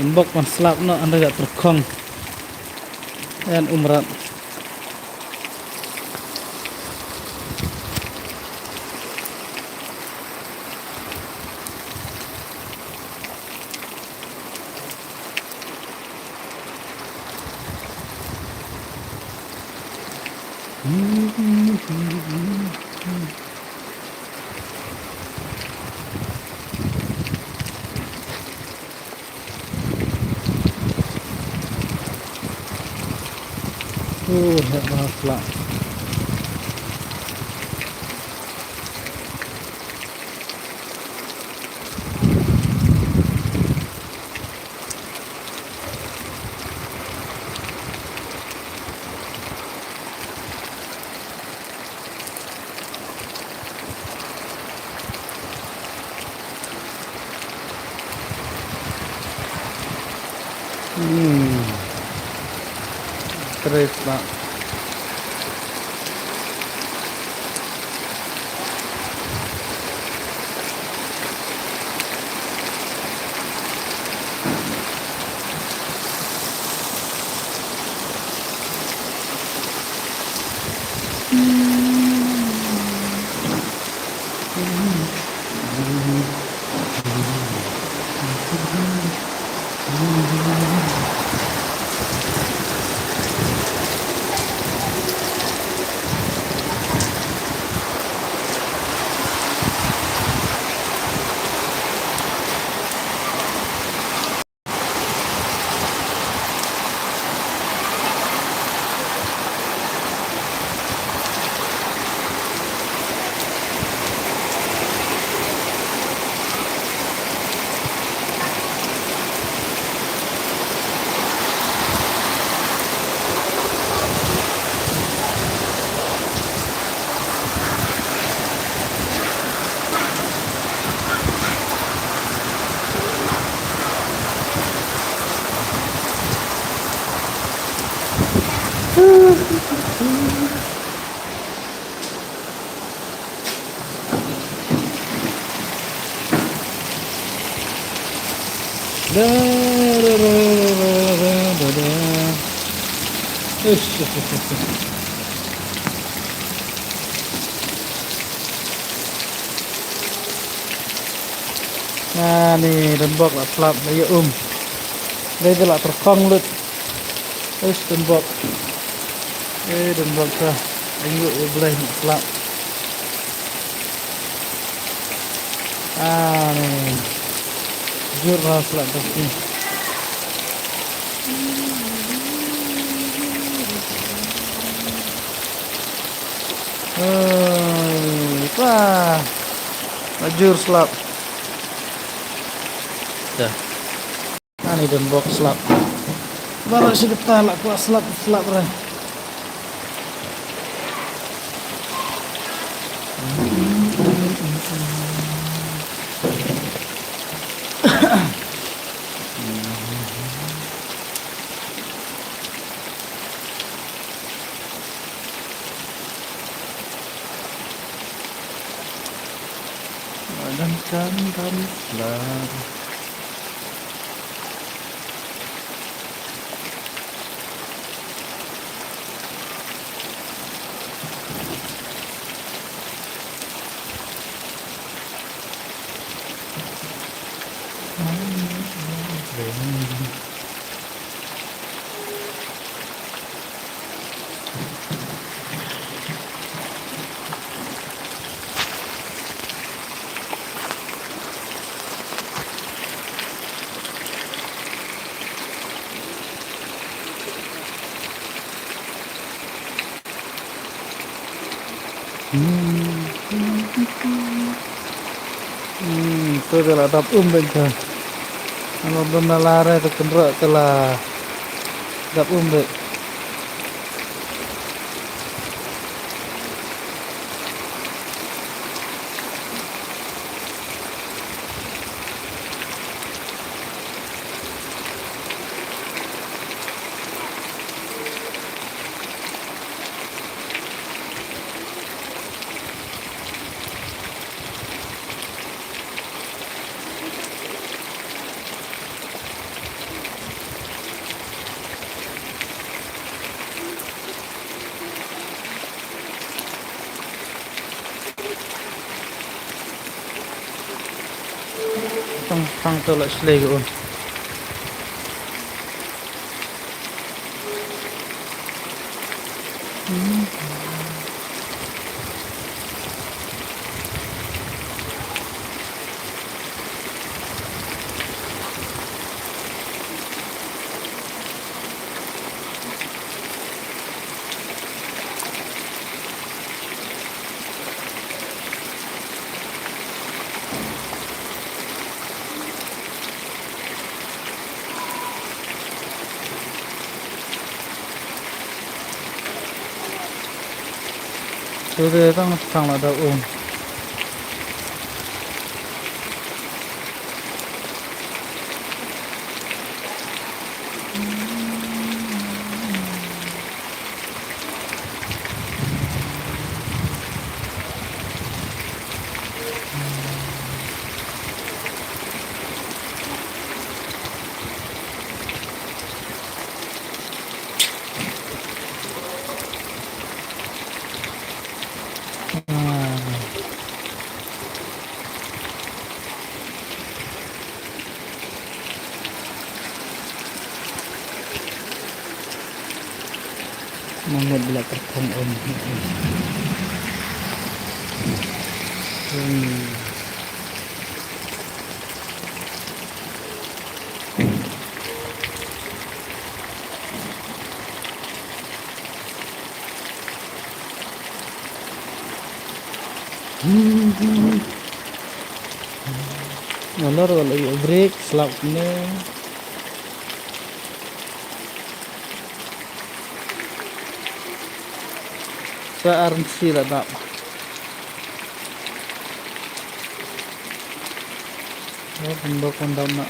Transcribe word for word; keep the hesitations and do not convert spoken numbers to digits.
Yn bok ban slap noh, ynda ka tyrkhong. Yn umrat. Uh, heh, ba slap. Hmm. Trei slap. Ish, ish, ish, ish, ish. Ani, Donbok la slap, la ïa um. Dei da la tyrkhong lut. Eish, Donbok. Eh, Donbok sa. Ainguh ïa U Blei, la slap. Ani. Jur la slap pasti. Eh, wah. La jur slap. Dah. Ani Donbok slap. Baroh shi katta la kwah slap, slap re. Madan kan kan slap. Hmm, to te la dap um beit te. Ano don na la re te kynroh te la dap um beit. Tang to la shlei ka un. Te de tang tang la da um. Mangut bila terpong um. Hmm. Nalor wala ïa break slap ne. Sa arnsi la dap. Oh, pun dok pun dap na.